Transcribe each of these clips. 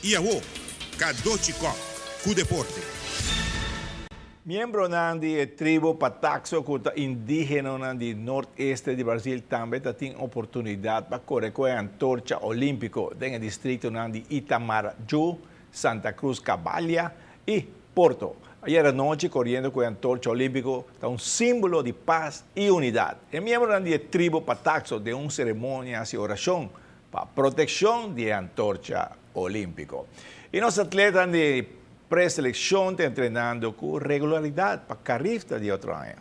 I awo, Cadochi Kock ku deporte. Miembronan di e tribu Pataxo ku ta indígenonan di nort-este di Brasil tambe ta tin oportunidat pa kore ku e antorcha olímpiko den e distriktonan di Itamaraju, Santa Cruz Cabalia i Porto. Ayer anochi koriendo ku e antorcha olímpiko ta un símbolo di pas i unidat. E miembronan di e tribu Pataxo den un seremonia hasi orashon pa protekshon di e antorcha olímpiko. I nos atletanan di preselekshon ta entrenando ku regularidat pa Carifta di otro aña.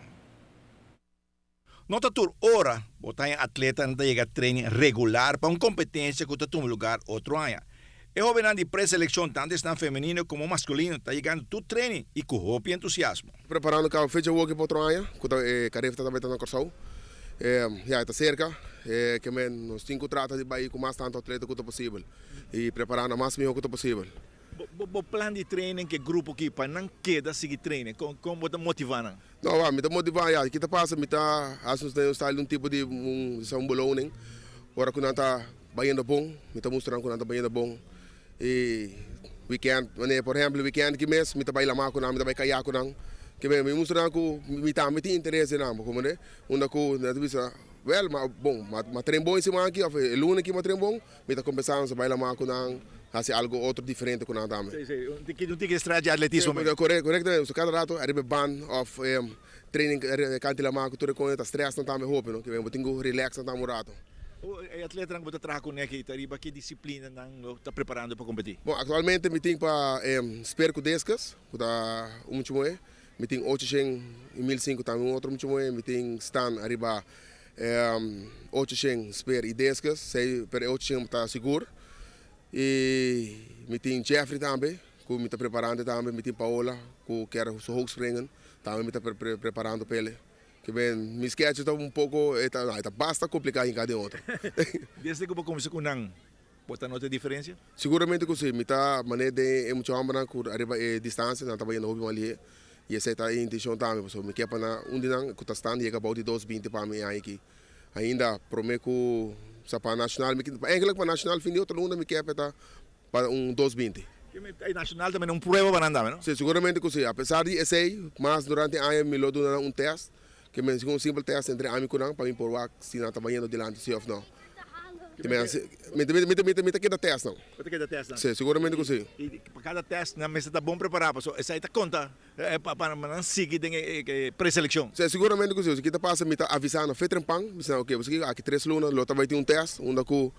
No ta tur ora bo ta haña atletanan ta yega training regular pa un kompetensia ku ta tuma lugar otro aña. E hóbennan di preselekshon tantu esnan femenino komo maskulino ta yegando tur training i ku hopi entusiasmo. Preparando kaba fecha woki pa otro aña ku ta e Carifta ta bai ta na Kòrsou. Ya e ta serka ke men nos tin ku trata di bai ku mas tantu atleta ku ta posibel i prepará nan mas mihó ku ta posibel. Bo plan di training ku e grupo aki pa nan keda sigui training kon bo ta motivá nan? No wa mi ta motivá ya ki ta pasa mi ta hasi un style di un tipo di un un beloning ora ku nan ta bayendo bon mi ta mustra nan ku nan ta bayendo bon i weekend manera por ehempel weekend ki mes mi ta bai lama ku nan mi ta bai kaya ku nan ke mi mustra nan ku mi tambe tin interes den nan bo komprende unda ku nan ta bisa wel ma bon ma train bon e siman aki of e luna aki ma train bon mi ta kompensá nos bai lama ku nan hasi algo otro diferente ku nan tambe. Si si un tiki un tiki extra di atletismo mes. Korektamente kada rato ariba e band of training kanti lama ku tur e koe ta stress nan tambe hopi no ke bo tin ku relax nan tambe un rato. E atletanan ku bo ta traha kuné aki ta riba ki disiplina nan lo ta preparando pa kompetí? Bon aktualmente mi tin pa speer ku discus ku ta un muchu moe, mi tin ocho shen i mil sinku tambe un otro muchu moe, mi tin stan ariba ocho shen speer i discus, sei pero e ocho shen ta sigur i mi tin Jeffrey tambe ku mi ta preparando tambe, mi tin Paola ku kier su hoogspringen tambe mi ta preparando p'e. Ke men, mi schedule ta un poko, e ta, e ta basta kompliká hinká den otro. Desde ku bo kuminsá ku nan, bo ta nota e diferensia? Siguramente ku si. Mi ta manera den e mucha hòmbernan ku ariba e distansia, nan ta bayendo hopi mas lihé. I esei ta e intenshon tambe, pasobra mi ke pa nan, un di nan ku ta stan yega bou di dos binti pa mi e aña aki. Ainda promé ku sa pa nashonal, mi ke, eigenlijk pa nashonal fin di otro luna mi ke pa e ta pa un dos binti. E nacional ta mene un prueba pa nan tambe, no? Si, seguramente cu si. Apesar di esey, mas durante aña mi lo duna nan un test, ke men un simpel test entre ami cu nan pa mi por wak si nan ta bayendo dilanti si of no. Mi ta mi ta keda test nan. Bo ta keda test nan? Si, seguramente cu si. Y pa cada test nan mester ta bon prepara pasobra esey ta conta pa nan sigui den e preseleccion. Si, seguramente cu si. Ki ta pasa mi ta avisa nan fe trempan, mi bisa nan ok, bo aki tres luna lo ta bay tin un test unda cu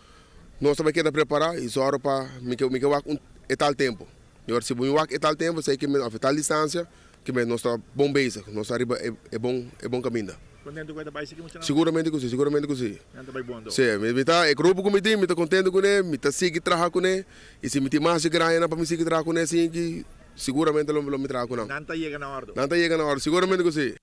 Nos ta bai keda prepará i sòru pa mi ke mi ke wak un e tal tempu. I ora si bo mi wak e tal tempu esei ke mi òf e tal distansia ke mi nos ta bon bezig, nos ta riba e e bon e bon kaminda. Kontentu ku e ta bai sigui muchanan? Siguramente ku si, siguramente ku si. Nan ta bai bon anto? Si, mi mi ta e grupo ku mi tin mi ta kontentu kuné, mi ta sigui traha kuné i si mi tin mas grañanan pa mi sigui traha kuné asin ki siguramente lo lo mi traha ku nan. Nan ta yega na òrdu? Nan ta yega na òrdu, siguramente ku si.